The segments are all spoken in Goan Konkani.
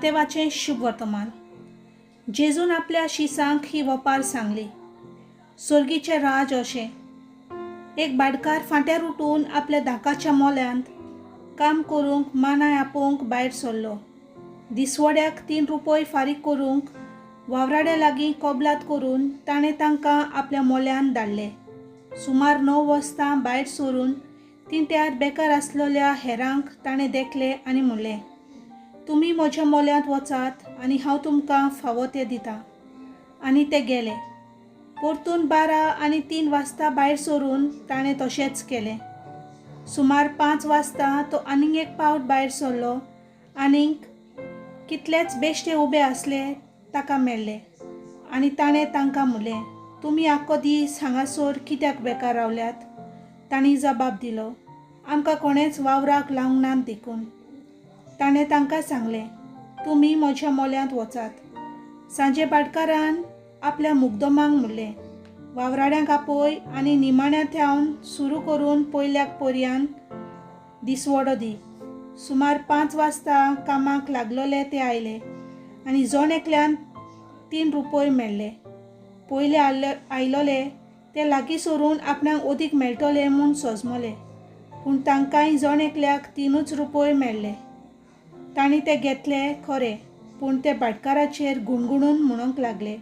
मातेवाचें शुभवर्तमान. जेजून आपल्या शिसांक ही वपार सांगली, सोर्गीचें राज अशें, एक भाटकार फांट्यार उठून आपल्या धाकाच्या मोल्यांत काम करूंक मानाय आपोवंक भायर सरलो. दिसवड्याक 3 रुपये फारीक करूंक वावराड्या लागीं कबलात करून ताणें तांकां आपल्या मोल्यांत धाडले. सुमार 9 वाजता भायर सरून तिंट्यार बेकार आसलेल्या हेरांक ताणें देखले आनी म्हणलें, तुमी म्हज्या मोल्यांत वचात आनी हांव तुमकां फावो तें दितां. आनी ते गेले. परतून 12 आनी 3 वाजता भायर सरून ताणें तशेंच केलें. सुमार 5 वाजता तो आनीक एक पावट भायर सरलो आनीक कितलेच बेश्टे उबे आसले ताका मेळ्ळे आनी ताणें तांकां म्हणलें, तुमी आख्खो दीस हांगासर कित्याक बेकार रावल्यात? तांणी जबाब दिलो, आमकां कोणेंच वावराक लावंक नात देखून. ताणें तांकां सांगलें, तुमी म्हज्या मोल्यांत वचात. सांजे भाटकारान आपल्या मुगदमांक म्हणलें, वावराड्यांक आपय आनी निमाण्या थावन सुरू करून पयल्याक पर्यान दिसवडो दी. सुमार 5 वाजता कामाक लागलोले ते आयले आनी जण एकल्यान 3 रुपये मेळ्ळे. पयले आयलोले ते लागीं सरून आपणाक अदीक मेळटले म्हूण सोजमले, पूण तांकांय जण एकल्याक 3 रुपये मेळ्ळे. तांणी ते घेतले खरे, पूण ते भाटकाराचेर गुणगुणून म्हणूंक लागले,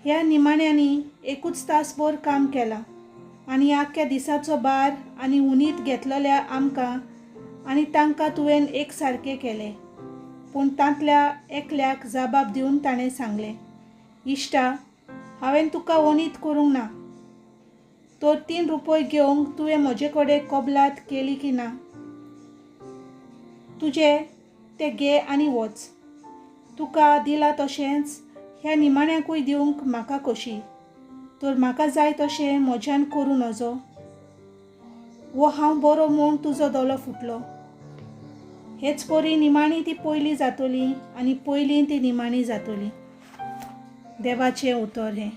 ह्या निमाण्यांनी एकूच तासभर काम केलां आनी आख्ख्या दिसाचो भार आनी उनीत घेतलेल्या आमकां आनी तांकां तुवें एक सारकें केलें. पूण तांतल्या एकल्याक जबाब दिवन ताणें सांगलें, इश्टा, हांवें तुका ओनीत करूंक ना, तर 3 रुपये घेवंक तुवें म्हजे कडेन कबलात केली की ना? तुजे ते घे आनी वच. तुका दिला तशेंच ह्या निमाण्याकूय दिवंक म्हाका कशी, तर म्हाका जाय तशें म्हज्यान करूं नजो? वो हांव बरो म्हूण तुजो दोलो फुटलो? हेच परी निमाणी ती पयली जातली आनी पयली ती निमाणी जातली. देवाचें उतर हें.